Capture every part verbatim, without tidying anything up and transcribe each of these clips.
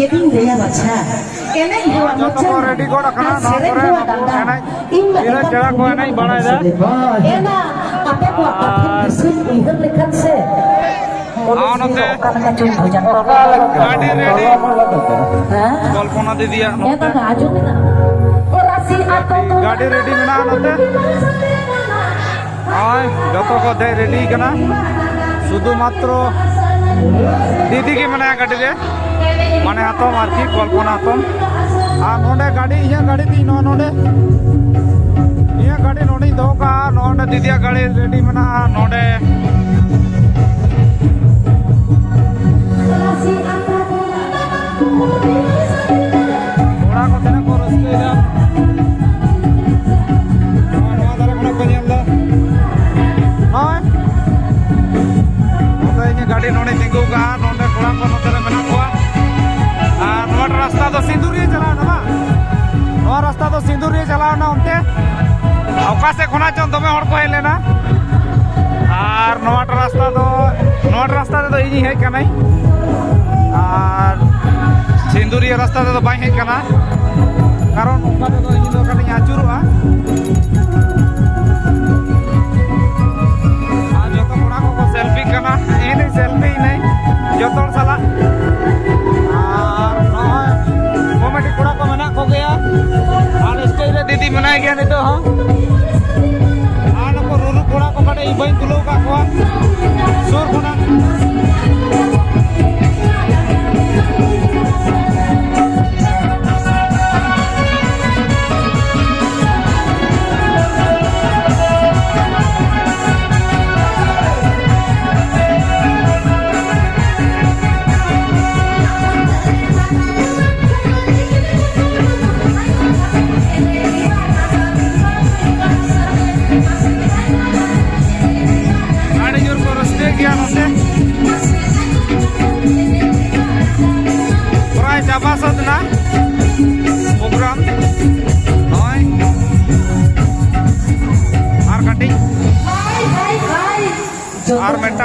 ᱪᱮᱫ ᱤᱧ ᱞᱟᱹᱭᱟ ᱵᱟᱪᱷᱟ? ᱮᱱᱮᱡ ᱦᱮᱣᱟ ᱡᱚᱛᱚ ᱠᱚ ᱢᱚᱪᱟ ᱨᱮᱰᱤ ᱜᱚᱫ ᱟᱠᱟᱱᱟ, ᱟᱨ ᱱᱚᱣᱟ ᱥᱮᱨᱮᱧ ᱠᱚᱨᱮ ᱦᱮᱣᱟ ᱰᱟᱸᱰᱟ᱾ ᱮᱱᱮᱡ ᱤᱧ ᱢᱟ ᱜᱤᱫᱽᱨᱟᱹ ᱮᱴᱟᱜ ᱪᱮᱲᱟ ᱠᱚ ᱠᱩᱲᱤ ᱮᱱᱮᱡ ᱦᱚᱯᱚᱱ ᱵᱟᱲᱟᱭᱮᱫᱟ᱾ ᱥᱟᱞᱮ ᱵᱟᱭ᱾ ᱮᱱᱟ, ᱟᱯᱮ ᱠᱚᱣᱟᱜ ᱠᱟᱛᱷᱟ ᱟᱨ ᱫᱤᱥᱟᱹᱧ ᱩᱭᱦᱟᱹᱨ ᱞᱮᱠᱷᱟᱱ ᱥᱮ, ᱢᱚᱱᱮ ᱟᱨ ᱡᱤᱣᱤ ᱱᱚᱛᱮ ᱚᱠᱟ ᱞᱮᱠᱟ ᱪᱚᱧ ᱵᱩᱡᱟ᱾ ᱜᱟᱹᱰᱤ ᱨᱮᱰᱤ᱾ ᱦᱮᱸ? ᱠᱚᱞᱯᱚᱱᱟ ᱫᱤᱫᱤᱭᱟᱜ ᱦᱮᱸ, ᱱᱚᱛᱮ᱾ ᱫᱟᱫᱟ, ᱟᱸᱡᱚᱢ ᱢᱮᱱᱟᱜᱼᱟ᱾ ᱦᱚᱨᱟᱥᱤ ᱟᱛᱳ ᱠᱚ ᱜᱟᱹᱰᱤ ᱨᱮᱰᱤ ᱢᱮᱱᱟᱜᱼᱟ ᱱᱚᱛᱮ᱾ ᱱᱚᱜᱼᱚᱭ ᱡᱚᱛᱚ ᱠᱚ ᱫᱮᱡ ᱨᱮᱰᱤ ᱠᱟᱱᱟ, ᱥᱩᱫᱷᱩ ᱢᱟᱛᱨᱚ ᱫᱤᱫᱤ ᱜᱮ ᱢᱮᱱᱟᱭᱟ ᱜᱟᱹᱰᱤ ᱨᱮ, ᱢᱟᱱᱮ ᱦᱟᱛᱚᱢ ᱟᱨᱠᱤ, ᱠᱚᱞᱯᱚᱱᱟ ᱦᱟᱛᱚᱢ᱾ ᱟᱨ ᱱᱚᱰᱮ ᱜᱟᱹᱰᱤ, ᱤᱧᱟᱹᱜ ᱜᱟᱹᱰᱤ ᱛᱤᱧ ᱱᱚᱜᱼᱚ ᱱᱚᱰᱮ, ᱤᱧᱟᱹᱜ ᱜᱟᱹᱰᱤ ᱱᱚᱰᱮᱧ ᱫᱚᱦᱚ ᱠᱟᱜᱼᱟ, ᱱᱚᱰᱮ ᱫᱤᱫᱤᱭᱟᱜ ᱜᱟᱹᱰᱤ ᱨᱮᱰᱤ ᱢᱮᱱᱟᱜᱼᱟ ᱱᱚᱰᱮ᱾ ᱠᱚᱲᱟ ᱠᱚ ᱛᱤᱱᱟᱹᱜ ᱠᱚ ᱨᱟᱹᱥᱠᱟᱹᱭᱮᱫᱟ᱾ ᱱᱚᱜᱼᱚᱭ ᱱᱚᱣᱟ ᱫᱷᱟᱨᱮ ᱠᱷᱚᱱᱟᱜ ᱠᱚ ᱧᱮᱞ ᱮᱫᱟ᱾ ᱱᱚᱜᱼᱚᱭ ᱱᱚᱛᱮ ᱤᱧᱟᱹᱜ ᱜᱟᱹᱰᱤ ᱱᱚᱰᱮᱧ ᱛᱤᱸᱜᱩ ᱠᱟᱜᱼᱟ, ᱱᱚᱰᱮ ᱠᱚᱲᱟ ᱠᱚ ᱱᱚᱛᱮ ᱨᱮ ᱢᱮᱱᱟᱜ ᱠᱚᱣᱟ᱾ ᱟᱨ ᱱᱚᱣᱟ ᱨᱟᱥᱛᱟ ᱫᱚ ᱥᱤᱸᱫᱩᱨᱤᱭᱟᱹ ᱪᱟᱞᱟᱣ ᱮᱱᱟ ᱵᱟᱝ? ᱱᱚᱣᱟ ᱨᱟᱥᱛᱟ ᱫᱚ ᱥᱤᱸᱫᱩᱨᱤᱭᱟᱹ ᱪᱟᱞᱟᱣ ᱮᱱᱟ ᱚᱱᱛᱮ᱾ ᱚᱠᱟ ᱥᱮᱫ ᱠᱷᱚᱱᱟᱜ ᱪᱚᱝ ᱫᱚᱢᱮ ᱦᱚᱲ ᱠᱚ ᱦᱮᱡ ᱞᱮᱱᱟ᱾ ᱟᱨ ᱱᱚᱣᱟᱴᱟᱜ ᱨᱟᱥᱛᱟ ᱫᱚ, ᱱᱚᱣᱟᱴᱟᱜ ᱨᱟᱥᱛᱟ ᱨᱮᱫᱚ ᱤᱧᱤᱧ ᱦᱮᱡ ᱠᱟᱱᱟᱧ, ᱟᱨ ᱥᱤᱸᱫᱩᱨᱤᱭᱟᱹ ᱨᱟᱥᱛᱟ ᱨᱮᱫᱚ ᱵᱟᱹᱧ ᱦᱮᱡ ᱠᱟᱱᱟ, ᱠᱟᱨᱚᱱ ᱚᱱᱠᱟ ᱛᱮᱫᱚ ᱤᱧ ᱫᱚ ᱠᱟᱹᱴᱤᱡ ᱤᱧ ᱟᱹᱪᱩᱨᱚᱜᱼᱟ᱾ ᱟᱨ ᱡᱚᱛᱚ ᱠᱚᱲᱟ ᱠᱚᱠᱚ ᱥᱮᱞᱯᱷᱤ ᱠᱟᱱᱟ, ᱤᱧ ᱦᱚᱸᱧ ᱥᱮᱞᱯᱷᱤ ᱭᱮᱱᱟᱹᱧ ᱡᱚᱛᱚ ᱦᱚᱲ ᱥᱟᱞᱟᱜ᱾ ᱟᱨ ᱱᱚᱜᱼᱚᱭ ᱠᱚᱢᱮᱰᱤ ᱠᱚᱲᱟ ᱠᱚ ᱢᱮᱱᱟᱜ ᱠᱚᱜᱮᱭᱟ, ᱟᱨ ᱥᱴᱮᱡ ᱨᱮ ᱫᱤᱫᱤ ᱢᱮᱱᱟᱭ ᱜᱮᱭᱟ ᱱᱤᱛᱚᱜ ᱦᱚᱸ᱾ ᱟᱨ ᱱᱩᱠᱩ ᱨᱩᱨᱩ ᱠᱚᱲᱟ ᱠᱚ ᱠᱟᱹᱴᱤᱡ ᱵᱟᱹᱧ ᱛᱩᱞᱟᱹᱣ ᱠᱟᱜ ᱠᱚᱣᱟ ᱥᱩᱨ ᱠᱷᱚᱱᱟᱜ᱾ ᱟᱹᱰᱤ ᱡᱳᱨ ᱠᱚ ᱨᱟᱹᱥᱠᱟᱹᱭ ᱜᱮᱭᱟ ᱱᱚᱛᱮ᱾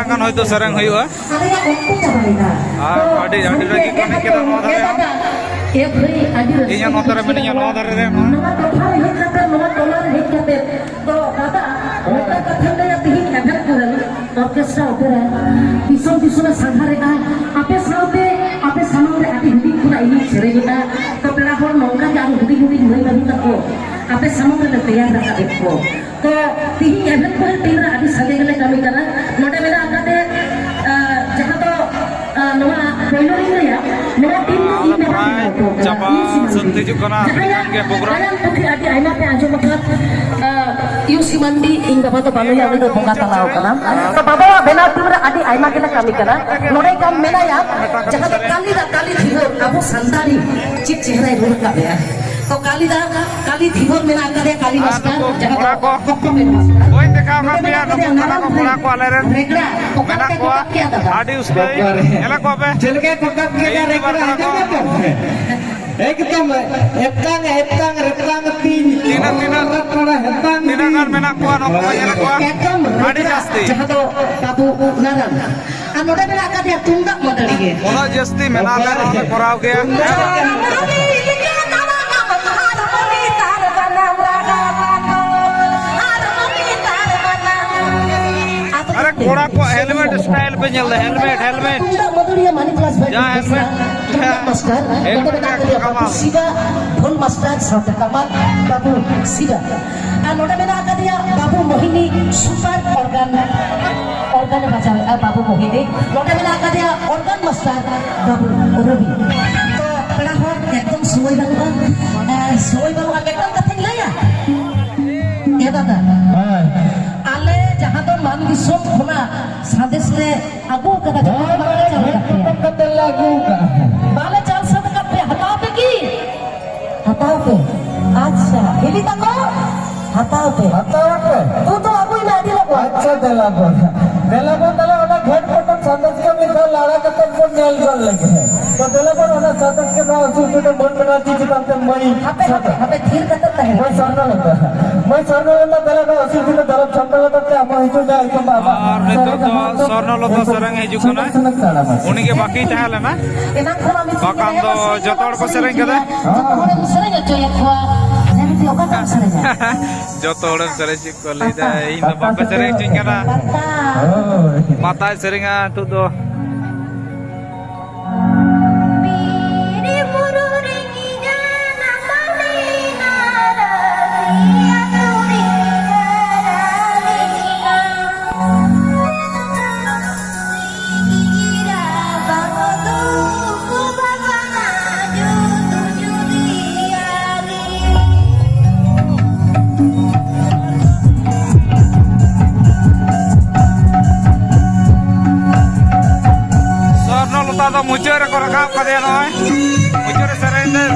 ᱜᱟᱱ ᱦᱚᱭᱛᱳ ᱥᱮᱨᱮᱧ ᱦᱩᱭᱩᱜᱼᱟ᱾ ᱟᱨ ᱟᱹᱰᱤ, ᱟᱹᱰᱤ ᱨᱟᱹᱜᱤ ᱠᱚ ᱮᱱᱮᱡ ᱠᱟᱱᱟ ᱱᱚᱣᱟ ᱫᱷᱟᱨᱮ ᱦᱚᱸ᱾ ᱤᱧ ᱦᱚᱸ ᱱᱚᱛᱮ ᱨᱮ ᱢᱤᱱᱟᱹᱧᱟ, ᱱᱚᱣᱟ ᱫᱷᱟᱨᱮ ᱨᱮ ᱱᱚᱣᱟ᱾ ᱱᱚᱣᱟ ᱴᱚᱴᱷᱟ ᱨᱮ ᱦᱮᱡ ᱠᱟᱛᱮ ᱱᱚᱣᱟ ᱴᱚᱞᱟ ᱨᱮ ᱦᱮᱡ ᱠᱟᱛᱮ ᱫᱚ ᱫᱟᱫᱟ, ᱢᱤᱫᱴᱟᱝ ᱠᱟᱛᱷᱟᱧ ᱞᱟᱹᱭᱟ, ᱛᱤᱦᱤᱧ ᱮᱵᱷᱮᱱ ᱠᱚᱨᱮ ᱚᱨᱠᱮᱥᱴᱨᱟ ᱚᱯᱮᱨᱟ ᱫᱤᱥᱚᱢ ᱫᱤᱥᱚᱢ ᱮ ᱥᱟᱸᱜᱷᱟᱨᱮᱫᱼᱟ᱾ ᱟᱯᱮ ᱥᱟᱶᱛᱮ, ᱟᱯᱮ ᱥᱟᱢᱟᱝ ᱨᱮ ᱟᱹᱰᱤ ᱦᱩᱰᱤᱧ ᱠᱷᱚᱱᱟᱜ ᱤᱧᱤᱧ ᱥᱮᱨᱮᱧᱮᱫᱼᱟ᱾ ᱛᱚ ᱯᱮᱲᱟ ᱦᱚᱲ, ᱱᱚᱝᱠᱟ ᱜᱮ ᱟᱨᱚ ᱦᱩᱰᱤᱧ ᱦᱩᱰᱤᱧ ᱢᱟᱹᱭ ᱵᱟᱹᱵᱩ ᱛᱟᱠᱚ ᱟᱯᱮ ᱥᱟᱢᱟᱝ ᱨᱮᱞᱮ ᱛᱮᱭᱟᱨ ᱨᱟᱠᱟᱵᱮᱫ ᱠᱚ᱾ ᱛᱚ ᱛᱤᱦᱤᱧ ᱮᱵᱷᱮᱱ ᱠᱚᱨᱮ ᱴᱤᱢ ᱨᱮ ᱟᱹᱰᱤ ᱥᱟᱸᱜᱮ ᱜᱮᱞᱮ ᱠᱟᱹᱢᱤ ᱠᱟᱱᱟ᱾ ᱱᱚᱰᱮ ᱢᱮᱱᱟᱜ ᱟᱠᱟᱫ ᱛᱮ, ᱟᱸ, ᱡᱟᱦᱟᱸ ᱫᱚ, ᱟᱸ, ᱱᱚᱣᱟ ᱯᱳᱭᱞᱳ ᱨᱤᱧ ᱞᱟᱹᱭᱟ, ᱱᱚᱣᱟ ᱴᱤᱢ ᱫᱚ ᱟᱫᱚ ᱤᱧ ᱵᱟᱵᱟ ᱯᱨᱟᱭ ᱠᱚ ᱪᱟᱵᱟ ᱤᱧ ᱥᱤᱢᱟᱹᱱ ᱥᱟᱹᱛ ᱦᱤᱡᱩᱜ ᱠᱟᱱᱟ, ᱟᱹᱰᱤ ᱡᱟᱦᱟᱸᱭᱟᱜ ᱜᱟᱱ ᱜᱮ ᱯᱨᱳᱜᱨᱟᱢ᱾ ᱜᱟᱭᱟᱱ ᱯᱩᱛᱷᱤ ᱟᱹᱰᱤ ᱟᱭᱢᱟ ᱯᱮ ᱟᱸᱡᱚᱢ ᱟᱠᱟᱫ, ᱟᱸ, ᱤᱭᱩ ᱥᱤ ᱢᱟᱱᱰᱤ, ᱤᱧ ᱵᱟᱵᱟ ᱫᱚ ᱵᱟᱹᱱᱩᱭᱟ, ᱩᱱᱤ ᱫᱚ ᱵᱚᱸᱜᱟ ᱛᱟᱞᱟᱣ ᱠᱟᱱᱟ᱾ ᱛᱚ ᱵᱟᱵᱟᱣᱟᱜ ᱵᱮᱱᱟᱣ ᱴᱤᱢ ᱨᱮ ᱟᱹᱰᱤ ᱟᱭᱢᱟ ᱜᱮᱞᱮ ᱠᱟᱹᱢᱤ ᱠᱟᱱᱟ᱾ ᱱᱚᱰᱮ ᱠᱟᱱ ᱢᱮᱱᱟᱭᱟ, ᱡᱟᱦᱟᱸ ᱫᱚ ᱠᱟᱞᱤ ᱫᱟ, ᱠᱟᱞᱤ ᱫᱷᱤᱵᱚᱨ, ᱟᱵᱚ ᱥᱟᱱᱛᱟᱲᱤ ᱪᱮᱫ ᱪᱮᱦᱨᱟᱭ ᱨᱚᱲ ᱟᱠᱟᱫ ᱞᱮᱭᱟ᱾ ᱛᱚ ᱠᱟᱞᱤ ᱫᱟ, ᱠᱟᱞᱤ ᱫᱷᱤᱵᱚᱨ ᱢᱮᱱᱟᱜ ᱟᱠᱟᱫᱮᱭᱟ, ᱠᱟᱞᱤ ᱟᱨ ᱢᱟᱥᱴᱟᱨ, ᱱᱩᱠᱩ ᱡᱟᱦᱟᱸ ᱫᱚ ᱠᱚᱲᱟ ᱠᱚ ᱠᱚᱠᱚ ᱢᱮᱱ ᱢᱟᱥᱴᱟᱨ᱾ ᱵᱟᱹᱧ ᱫᱮᱠᱷᱟᱣ ᱟᱠᱟᱫ ᱱᱚᱰᱮ ᱯᱮᱭᱟ, ᱢᱮᱱᱟᱜ ᱱᱩᱠᱩ ᱟᱠᱟᱫᱮᱭᱟ ᱠᱟᱱᱟ ᱠᱚ ᱱᱟᱨᱟᱱ ᱠᱚᱲᱟ ᱠᱚ ᱟᱞᱮᱨᱮᱱ᱾ ᱨᱮᱜᱽᱲᱟ, ᱚᱠᱟ ᱢᱮᱱᱟᱜ ᱞᱮᱠᱟ ᱠᱚᱣᱟ ᱠᱚ ᱠᱟᱯ ᱠᱮᱫᱟ ᱫᱟ? ᱟᱹᱰᱤ ᱩᱥᱛᱟᱹᱭ᱾ ᱵᱟᱵᱟᱨᱮ᱾ ᱧᱮᱞᱮᱫ ᱠᱚᱣᱟ ᱯᱮ? ᱪᱮᱫ ᱞᱮᱠᱟ ᱠᱚ ᱠᱟᱯ ᱠᱮᱫᱟ ᱤᱧ ᱢᱤᱫ ᱵᱟᱨ ᱨᱮᱜᱽᱲᱟ, ᱠᱚᱲᱟ ᱠᱚ᱾ ᱟᱸᱡᱚᱢ ᱫᱟᱯᱮ? ᱮᱠᱫᱚᱢ ᱮᱛᱟᱝ, ᱮᱛᱟᱝ, ᱨᱮᱛᱟᱝ ᱛᱤᱧ᱾ ᱛᱤᱱᱟᱹᱜ, ᱛᱤᱱᱟᱹᱜ? ᱛᱚᱲᱟ, ᱛᱚᱲᱟ, ᱦᱮᱛᱟᱝ ᱛᱤᱱᱟᱹᱜ ᱜᱟᱱ ᱛᱤᱧ᱾ ᱢᱮᱱᱟᱜ ᱠᱚᱣᱟ ᱱᱚᱣᱟ ᱠᱚ ᱧᱮᱞ ᱠᱚᱣᱟ? ᱮᱠᱫᱚᱢ ᱟᱹᱰᱤ ᱨᱮᱜᱽᱲᱟ, ᱡᱟᱹᱥᱛᱤ᱾ ᱡᱟᱦᱟᱸ ᱫᱚ ᱵᱟᱹᱵᱩ ᱱᱟᱨᱟᱱ᱾ ᱟᱨ ᱱᱚᱰᱮ ᱢᱮᱱᱟᱜ ᱟᱠᱟᱫᱮᱭᱟ ᱛᱩᱢᱫᱟᱜ ᱢᱟᱹᱫᱟᱹᱲᱤᱭᱟᱹ᱾ ᱩᱱᱟᱹᱜ ᱡᱟᱹᱥᱛᱤ ᱢᱮᱱᱟᱜ ᱟᱠᱟᱫ ᱨᱮᱦᱚᱸ ᱞᱮ ᱠᱚᱨᱟᱣ ᱜᱮᱭᱟ᱾ ᱛᱩᱢᱫᱟᱜ ᱦᱮᱸ ᱵᱟᱝ? ᱟᱨ ᱟᱨᱮ, ᱠᱚᱲᱟ ᱠᱚᱣᱟᱜ helmet style ᱯᱮ ᱧᱮᱞ ᱫᱟ, helmet, helmet᱾ ᱛᱩᱢᱫᱟᱜ ᱢᱟᱹᱫᱟᱹᱲᱤᱭᱟᱹ ᱢᱟᱹᱱᱤᱠ ᱨᱟᱡᱽ ᱵᱷᱟᱭ ᱡᱟ ᱠᱤᱥᱱᱟ, helmet᱾ ᱛᱩᱢᱫᱟᱜ ᱢᱟᱥᱴᱟᱨ, ᱦᱮᱸ, ᱱᱚᱰᱮ ᱢᱮᱱᱟᱜ ᱟᱠᱟᱫᱮᱭᱟ ᱠᱟᱢᱟᱞ᱾ ᱵᱟᱹᱵᱩ ᱥᱤᱵᱟ, ᱰᱷᱳᱞ ᱢᱟᱥᱴᱟᱨ, ᱥᱟᱶᱛᱮ ᱠᱟᱢᱟᱞ ᱵᱟᱹᱵᱩ ᱥᱤᱵᱟ᱾ ᱟᱨ ᱱᱚᱰᱮ ᱢᱮᱱᱟᱜ ᱟᱠᱟᱫᱮᱭᱟ ᱵᱟᱹᱵᱩ ᱢᱳᱦᱤᱱᱤ, super organ, organ ᱮ ᱵᱟᱡᱟᱣᱮᱫᱼᱟ ᱵᱟᱹᱵᱩ ᱢᱳᱦᱤᱱᱤ᱾ ᱱᱚᱰᱮ ᱢᱮᱱᱟᱜ ᱟᱠᱟᱫᱮᱭᱟ organ ᱢᱟᱥᱴᱟᱨ ᱵᱟᱹᱵᱩ ᱨᱚᱵᱤ᱾ ᱛᱚ ᱯᱮᱲᱟ ᱦᱚᱲ ᱮᱠᱫᱚᱢ ᱥᱚᱢᱚᱭ ᱵᱟᱹᱱᱩᱜᱼᱟ, ᱟᱨ ᱥᱚᱢᱚᱭ ᱵᱟᱹᱱᱩᱜᱼᱟ, ᱢᱤᱫᱴᱟᱝ ᱠᱟᱛᱷᱟᱧ ᱞᱟᱹᱭᱟ᱾ ᱮ ᱫᱟᱫᱟ, ᱦᱳᱭ᱾ ᱟᱞᱮ ᱡᱟᱦᱟᱸ ᱫᱚ ᱢᱟᱱ ᱫᱤᱥᱚᱢ ᱠᱷᱚᱱᱟᱜ ᱥᱟᱸᱫᱮᱥ ᱞᱮ ᱟᱹᱜᱩ ᱠᱟᱫᱟ, ᱡᱚᱛᱚ ᱦᱳᱭ, ᱵᱟᱞᱮ ᱪᱟᱞ ᱦᱳᱭ, ᱠᱟᱫ ᱯᱮᱭᱟ᱾ ᱠᱟᱛᱮ ᱞᱮ ᱟᱹᱜᱩ ᱠᱟᱜᱼᱟ᱾ ᱵᱟᱞᱮ ᱪᱟᱞ ᱥᱟᱹᱛ ᱠᱟᱫ ᱯᱮᱭᱟ, ᱦᱟᱛᱟᱣ ᱯᱮ ᱠᱤ? ᱦᱟᱛᱟᱣ ᱯᱮ᱾ ᱟᱪᱪᱷᱟ, ᱦᱤᱞᱤ ᱛᱟᱠᱚ, ᱦᱟᱛᱟᱣ ᱯᱮ᱾ ᱦᱟᱛᱟᱣ ᱯᱮ᱾ ᱛᱩ ᱛᱩ ᱟᱹᱜᱩᱭ ᱢᱮ ᱟᱹᱰᱤ ᱞᱚᱜᱚᱱ᱾ ᱟᱪᱪᱷᱟ, ᱫᱮᱞᱟ ᱵᱚᱱ᱾ ᱫᱮᱞᱟ ᱵᱚᱱ, ᱛᱟᱦᱞᱮ ᱚᱱᱟ ᱜᱷᱟᱴ ᱯᱚᱴᱚᱢ ᱥᱟᱸᱫᱮᱥ ᱠᱚ ᱢᱤᱫ ᱫᱷᱟᱣ ᱞᱟᱲᱟ ᱠᱟᱛᱮ ᱵᱚᱱ ᱧᱮᱞ ᱜᱚᱫ ᱞᱟᱹᱜᱤᱫ᱾ ᱛᱚ ᱫᱮᱞᱟ ᱵᱚᱱ ᱚᱱᱟ ᱥᱟᱶᱛᱟ ᱥᱤᱠᱷᱱᱟᱹ ᱟᱹᱥᱩᱞ ᱥᱤᱠᱷᱱᱟᱹ ᱢᱟᱹᱱ ᱢᱟᱱᱟᱣ ᱪᱮᱫ ᱪᱮᱛᱟᱱ ᱛᱮ ᱢᱟᱹᱭ ᱦᱟᱯᱮ, ᱦᱟᱯᱮ, ᱦᱟᱯᱮ, ᱛᱷᱤᱨ ᱠᱟᱛᱮ ᱛᱟᱦᱮᱸ᱾ ᱢᱟᱹᱭ ᱥᱚᱨᱱᱚ ᱞᱚᱛᱟ, ᱢᱟᱹᱭ ᱥᱚᱨᱱᱚ ᱞᱚᱛᱟ ᱫᱮᱞᱟ ᱱᱚᱣᱟ ᱟᱹᱥᱩᱞ ᱥᱤᱠᱷᱱᱟᱹ ᱫᱚᱨᱚᱵ ᱪᱷᱚᱱᱫᱚ ᱞᱚᱛᱟ ᱛᱮ ᱟᱵᱚ ᱦᱤᱡᱩᱜ ᱢᱮ ᱮᱠᱫᱚᱢ ᱟᱵᱚ ᱟᱨ ᱱᱤᱛᱚᱜ ᱥᱮᱨᱮᱧ ᱫᱚ ᱟᱵᱚ ᱥᱚᱨᱱᱚ ᱞᱚᱛᱟ ᱮᱠᱫᱚᱢ ᱥᱮᱨᱮᱧ ᱦᱤᱡᱩᱜ ᱠᱟᱱᱟ᱾ ᱥᱩᱱᱩᱢ ᱥᱩᱱᱩᱢ ᱛᱟᱲᱟᱢᱟ᱾ ᱩᱱᱤ ᱜᱮ ᱵᱟᱹᱠᱤ ᱛᱟᱦᱮᱸ ᱞᱮᱱᱟ᱾ ᱮᱱᱟᱝ ᱠᱷᱚᱱ ᱟᱹᱵᱤᱱ ᱵᱟᱠᱷᱟᱱ ᱫᱚ ᱡᱚᱛᱚ ᱦᱚᱲ ᱠᱚ ᱥᱮᱨᱮᱧ ᱠᱟᱫᱟ᱾ ᱡᱚᱛᱚ ᱦᱚᱲᱮᱢ ᱥᱮᱨᱮᱧ ᱦᱚᱪᱚᱭᱮᱫ ᱠᱚᱣᱟ᱾ ᱡᱮ ᱵᱤᱴᱤ ᱚᱠᱟᱴᱟᱜ ᱮᱢ ᱥᱮᱨᱮᱧᱟ? ᱡᱚᱛᱚ ᱦᱚᱲᱮᱢ ᱥᱮᱨᱮᱧ ᱦᱚᱪᱚᱭᱮᱫ ᱠᱚᱣᱟ, ᱞᱟᱹᱭ ᱫᱟᱭ, ᱤᱧ ᱫᱚ ᱵᱟᱯᱮ ᱥᱮᱨᱮᱧ ᱦᱚᱪᱚᱧ ᱠᱟᱱᱟ᱾ ᱯᱟᱛᱟ᱾ ᱦᱳᱭ᱾ ᱯᱟᱛᱟᱭ ᱥᱮᱨᱮᱧᱟ ᱱᱤᱛᱚᱜ ᱫᱚ᱾ ᱥᱚᱨᱱᱚ ᱞᱚᱛᱟ ᱫᱚ ᱢᱩᱪᱟᱹᱫ ᱨᱮᱠᱚ ᱨᱟᱠᱟᱵ ᱠᱟᱫᱮᱭᱟ, ᱱᱚᱜᱼᱚᱭ ᱢᱩᱪᱟᱹᱫ ᱨᱮ ᱥᱮᱨᱮᱧ ᱫᱟᱭ᱾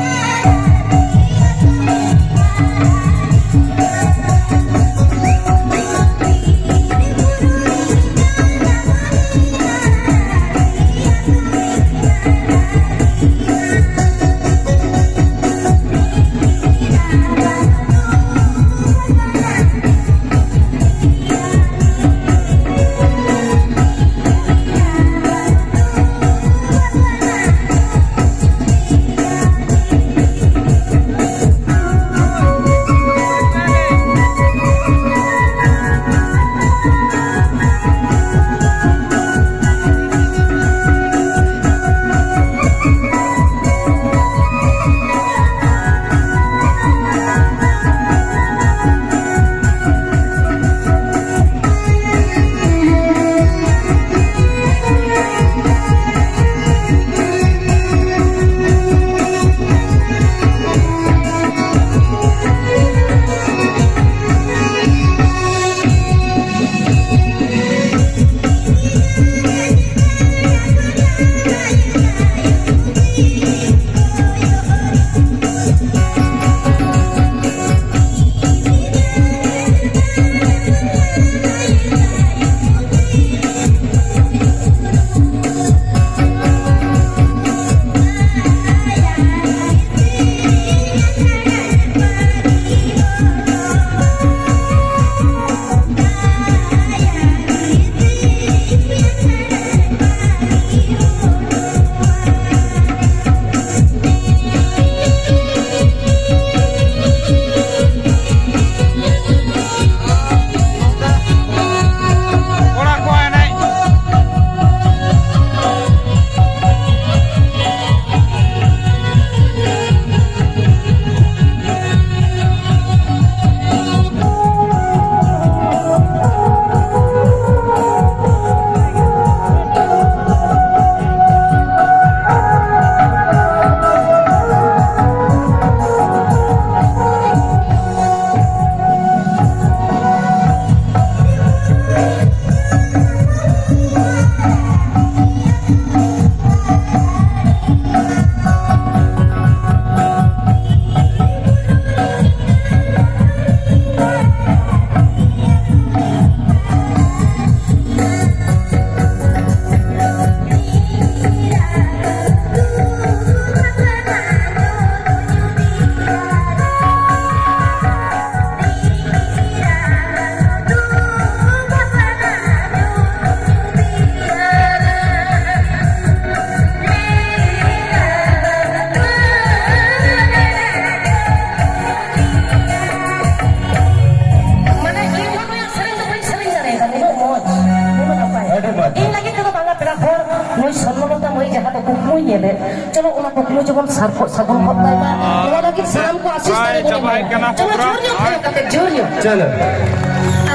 ᱠᱩᱠᱢᱩᱭ ᱧᱮᱞᱮᱫ᱾ ᱪᱚᱞᱚ, ᱚᱱᱟ ᱠᱩᱠᱢᱩ ᱡᱮᱢᱚᱱ ᱥᱟᱨ ᱠᱚ ᱥᱟᱹᱜᱩᱱ ᱜᱚᱫ ᱛᱟᱭ ᱢᱟ᱾ ᱚᱱᱟ ᱞᱟᱹᱜᱤᱫ ᱥᱟᱱᱟᱢ ᱠᱚ ᱟᱥᱤᱥ ᱯᱨᱟᱭ ᱛᱟᱞᱮ ᱵᱚᱱ ᱪᱟᱵᱟ ᱮᱢᱟᱭᱟ᱾ ᱦᱮᱡ ᱠᱟᱱᱟ ᱪᱚᱞᱚ, program᱾ ᱡᱳᱨ ᱧᱚᱜ ᱛᱟᱭᱚᱢ ᱠᱟᱛᱮ, ᱡᱳᱨ ᱧᱚᱜ᱾ ᱪᱚᱞᱚ᱾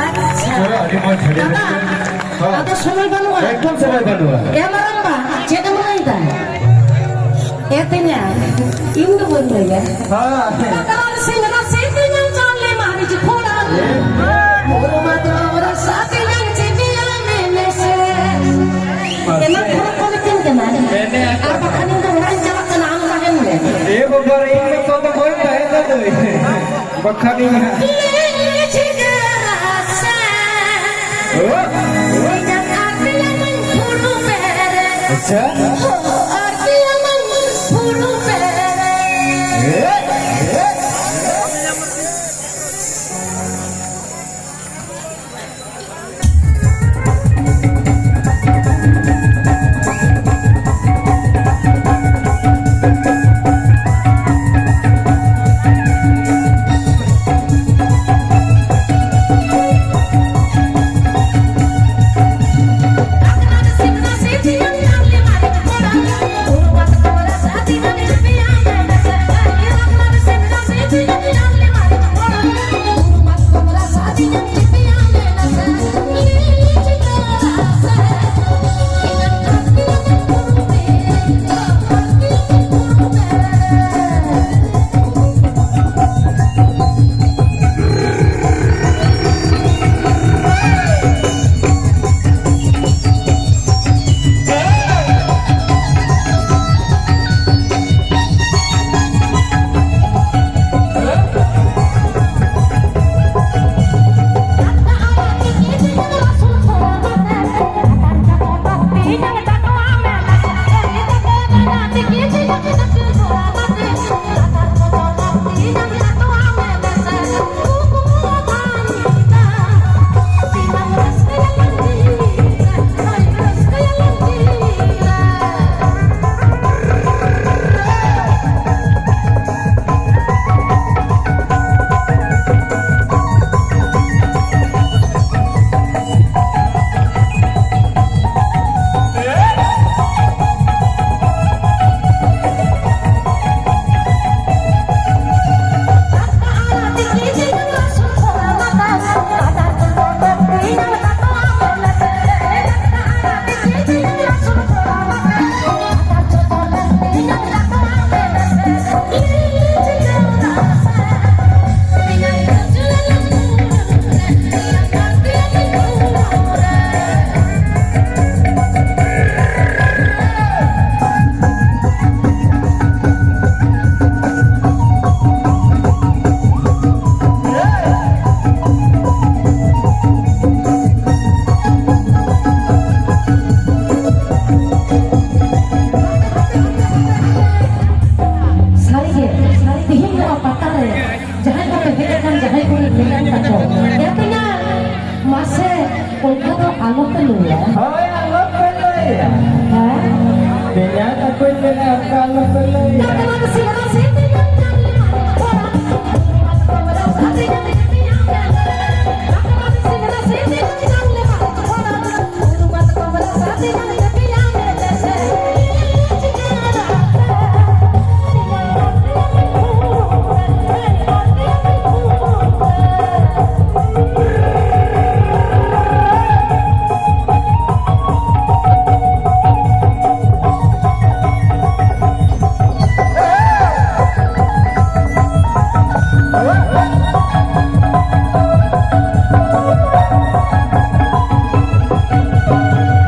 ᱟᱪᱪᱷᱟ᱾ ᱪᱚᱞᱚ, ᱟᱹᱰᱤ ᱢᱚᱡᱽ, ᱟᱹᱰᱤ ᱢᱚᱡᱽ᱾ ᱫᱟᱫᱟ, ᱦᱮᱸ᱾ ᱟᱫᱚ ᱥᱚᱢᱚᱭ ᱵᱟᱹᱱᱩᱜᱼᱟ᱾ ᱮᱠᱫᱚᱢ ᱥᱚᱢᱚᱭ ᱵᱟᱹᱱᱩᱜᱼᱟ᱾ ᱮ ᱢᱟᱨᱟᱝᱵᱟ, ᱪᱮᱫ ᱮᱢ ᱞᱟᱹᱭᱫᱟ? ᱮ ᱛᱮᱧᱟ, ᱤᱧ ᱫᱚ ᱵᱟᱹᱧ ᱞᱟᱹᱭᱟ᱾ ᱦᱮᱸ᱾ ᱛᱟᱨᱟᱥᱤᱧ ᱨᱟᱥᱮ ᱛᱮᱧᱟᱝ ᱪᱟᱣᱞᱮ ᱢᱟᱹᱨᱤᱪ ᱯᱷᱚᱲᱟ᱾ ᱮ᱾ ᱵᱷᱳᱨ ᱢᱟᱫᱚ ᱨᱟᱥᱟ ᱛᱮᱧᱟᱝ ᱪᱤᱱᱤᱭᱟ ᱢᱮᱱᱮ ᱥᱮ᱾ ᱢᱟᱥᱮ᱾ ᱮᱱᱟᱝ ᱠᱷᱚᱱ ᱠᱚ ᱢᱤᱛᱟᱹᱧ ᱠᱟᱱᱟ᱾ ᱢᱮᱱᱮ᱾ ᱟᱨ ᱵᱟᱠᱷᱟᱱ ᱤᱧ ᱫᱚ ᱚᱲᱟᱜ ᱤᱧ ᱪᱟᱞᱟᱜ ᱠᱟᱱᱟ, ᱟᱢ ᱛᱟᱦᱮᱱ ᱢᱮ᱾ ᱮ ᱵᱟᱵᱟ ᱨᱮ, ᱤᱧ ᱫᱚ ᱛᱚ ᱵᱟᱹᱧ ᱛᱟᱦᱮᱱᱟ ᱫᱟᱹᱭ᱾ ᱵᱟᱠᱷᱟᱱ ᱤᱧ ᱦᱟᱸᱜ᱾ ᱞᱮ ᱪᱷᱤᱰᱟᱹ ᱨᱟᱥᱟ᱾ ᱚ᱾ ᱤᱧᱟᱹᱜ ᱟᱨ ᱛᱮᱭᱟᱝ ᱯᱷᱩᱲᱩ ᱵᱮᱨᱮ᱾ ᱟᱪᱪᱷᱟ᱾ ᱦᱚ, ᱟᱨ ᱛᱮᱭᱟᱝ ᱯᱷᱩᱲᱩ ᱵᱮᱨᱮ᱾ ᱮ, ᱮ᱾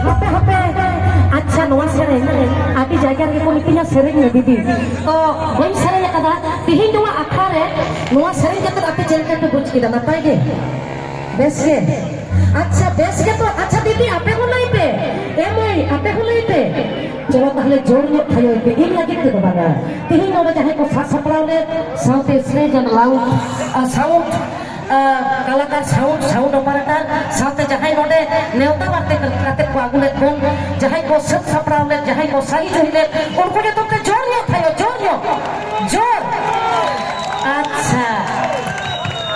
ᱦᱟᱯᱮ, ᱦᱟᱯᱮ᱾ ᱟᱪᱪᱷᱟ, ᱱᱚᱣᱟ ᱥᱮᱨᱮᱧ ᱟᱹᱰᱤ ᱡᱟᱭᱜᱟ ᱨᱮᱜᱮ ᱠᱚ ᱢᱤᱛᱟᱹᱧᱟ, "ᱥᱮᱨᱮᱧ ᱢᱮ ᱫᱤᱫᱤ᱾" ᱛᱚ, ᱵᱟᱹᱧ ᱥᱮᱨᱮᱧ ᱟᱠᱟᱫᱟ᱾ ᱛᱤᱦᱤᱧ ᱱᱚᱣᱟ ᱟᱠᱷᱲᱟ ᱨᱮ ᱱᱚᱣᱟ ᱥᱮᱨᱮᱧ ᱠᱟᱛᱮ ᱟᱯᱮ ᱪᱮᱫ ᱞᱮᱠᱟ ᱯᱮ ᱵᱩᱡᱽ ᱠᱮᱫᱟ? ᱱᱟᱯᱟᱭ ᱜᱮ? ᱵᱮᱥ ᱜᱮ? ᱟᱪᱪᱷᱟ, ᱵᱮᱥ ᱜᱮ ᱛᱚ᱾ ᱟᱪᱪᱷᱟ ᱫᱤᱫᱤ, ᱟᱯᱮ ᱦᱚᱸ ᱞᱟᱹᱭ ᱯᱮ᱾ ᱮ ᱢᱟᱹᱭ, ᱟᱯᱮ ᱦᱚᱸ ᱞᱟᱹᱭ ᱯᱮ᱾ ᱪᱚᱞᱚ ᱛᱟᱦᱞᱮ ᱡᱳᱨ ᱧᱚᱜ ᱛᱷᱟᱭᱚᱭ ᱯᱮ, ᱤᱧ ᱞᱟᱹᱜᱤᱫ ᱛᱮᱫᱚ ᱵᱟᱝᱟ᱾ ᱛᱤᱦᱤᱧ ᱱᱚᱰᱮ ᱡᱟᱦᱟᱸᱭ ᱠᱚ ᱥᱟᱡᱽ ᱥᱟᱯᱲᱟᱣ ᱞᱮᱫ, ᱥᱟᱶᱛᱮ stage and loud, ᱟ, sound, ᱟ, ᱠᱟᱞᱟᱠᱟᱨ, sound, sound operator, ᱥᱟᱶᱛᱮ ᱡᱟᱦᱟᱸᱭ ᱱᱚᱰᱮ ᱱᱮᱣᱛᱟ ᱵᱟᱨᱛᱮ ᱠᱟᱛᱮ ᱠᱚ ᱟᱹᱜᱩ ᱞᱮᱫ ᱵᱚᱱ, ᱡᱟᱦᱟᱸᱭ ᱠᱚ ᱥᱟᱹᱛ ᱥᱟᱯᱲᱟᱣ ᱞᱮᱫ, ᱡᱟᱦᱟᱸᱭ ᱠᱚ ᱥᱟᱹᱦᱤ ᱡᱩᱦᱤ ᱞᱮᱫ, ᱩᱱᱠᱩ ᱡᱚᱛᱚ ᱛᱮ ᱡᱳᱨ ᱧᱚᱜ ᱛᱷᱟᱭᱚ, ᱡᱳᱨ ᱧᱚᱜ, ᱡᱳᱨ᱾ ᱟᱪᱪᱷᱟ,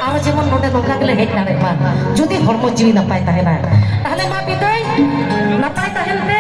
ᱟᱨᱚ ᱡᱮᱢᱚᱱ ᱱᱚᱰᱮ ᱱᱚᱝᱠᱟ ᱜᱮᱞᱮ ᱦᱮᱡ ᱫᱟᱲᱮᱭᱟᱜ ᱢᱟ, ᱡᱩᱫᱤ ᱦᱚᱲᱢᱚ ᱡᱤᱣᱤ ᱱᱟᱯᱟᱭ ᱛᱟᱦᱮᱱᱟ, ᱛᱟᱦᱞᱮ ᱢᱟ ᱵᱤᱫᱟᱹᱭ, ᱱᱟᱯᱟᱭ ᱛᱟᱦᱮᱱ ᱯᱮ᱾